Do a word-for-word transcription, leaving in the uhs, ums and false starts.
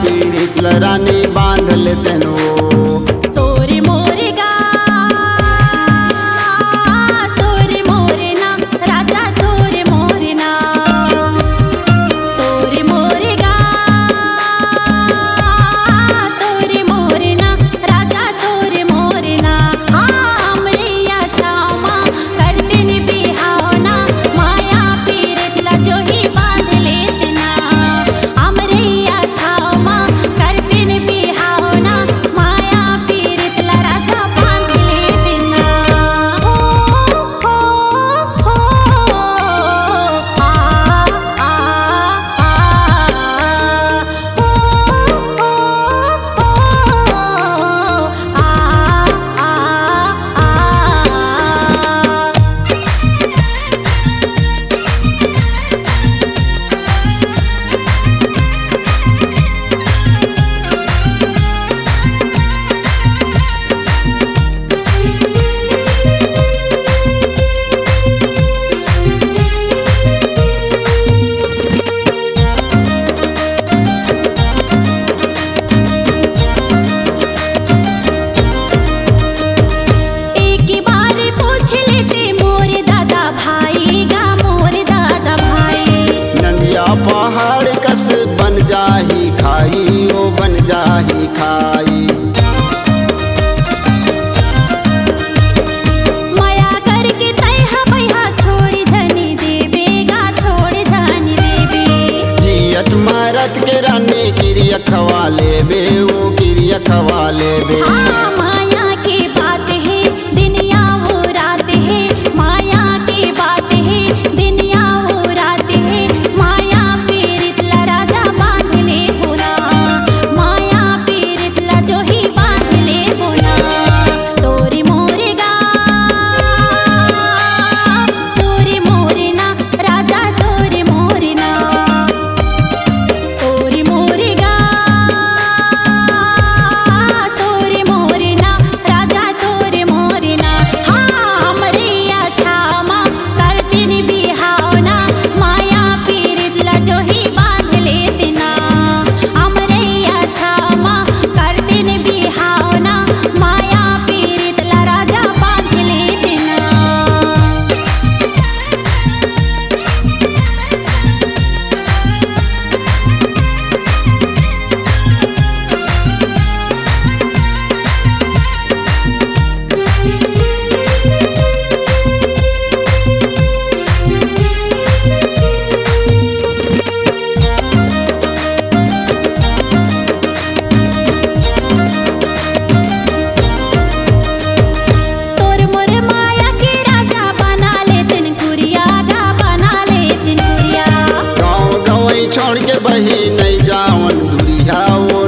पीरित ल रानी बांध लेतेन वो। तोरे मोरे गा, तोरे मोरे ना, राजा तोरे मोरे ना। तोरे मोरे गा, तोरे मोरे ना, राजा तोरे मोरे ना। हाँ, हमरे या छाँव मा करतेन बिहाव ना, माया पीरित ला जोही बांध लेतेन ना। हमरे या छाँव मा करतेन बिहाव ना, माया पीरित ला राजा बांध लेतेन ना। हो, हो, हो, आ, आ, आ, आ। एक बार पूछ लेते मोर दादा भाई गा, मोर दादा भाई। नंदिया पहाड़ कस बन जाही खाई, ओ बन जाही खाई। मया करके तैं हा भैया छोड़ झनी देबे गा, छोड़ झनी देबे। जियत मरत के रानी किरिया खवा लेबे, ओ किरिया खवा लेबे। हाँ, माया के बात हे, दिन या वो रात हे, माया के बात हे, दिन या वो रात हे, माया पीरित ला राजा बांध लेबो ना, माया पीरित ला जोही बांध लेबो ना। तोरे मोरे गा, तोरे मोरे ना, राजा तोरे मोरे ना। तोरे मोरे गा, तोरे मोरे ना, राजा तोरे मोरे ना। हाँ, हमरे या छाँव मा करतेन बिहाव ना, माया पीरित ला जोही बांध लेतेन ना। हमरे या छाँव मा करतेन बिहाव ना, माया पीरित ला राजा बांध लेतेन ना। तोर मोर माया के राजा बना लेतेन कुरिया गा, बना लेतेन कुरिया। गाँव गंवई छोड़ के बहिनी नइ जावन दुरिहा, ओ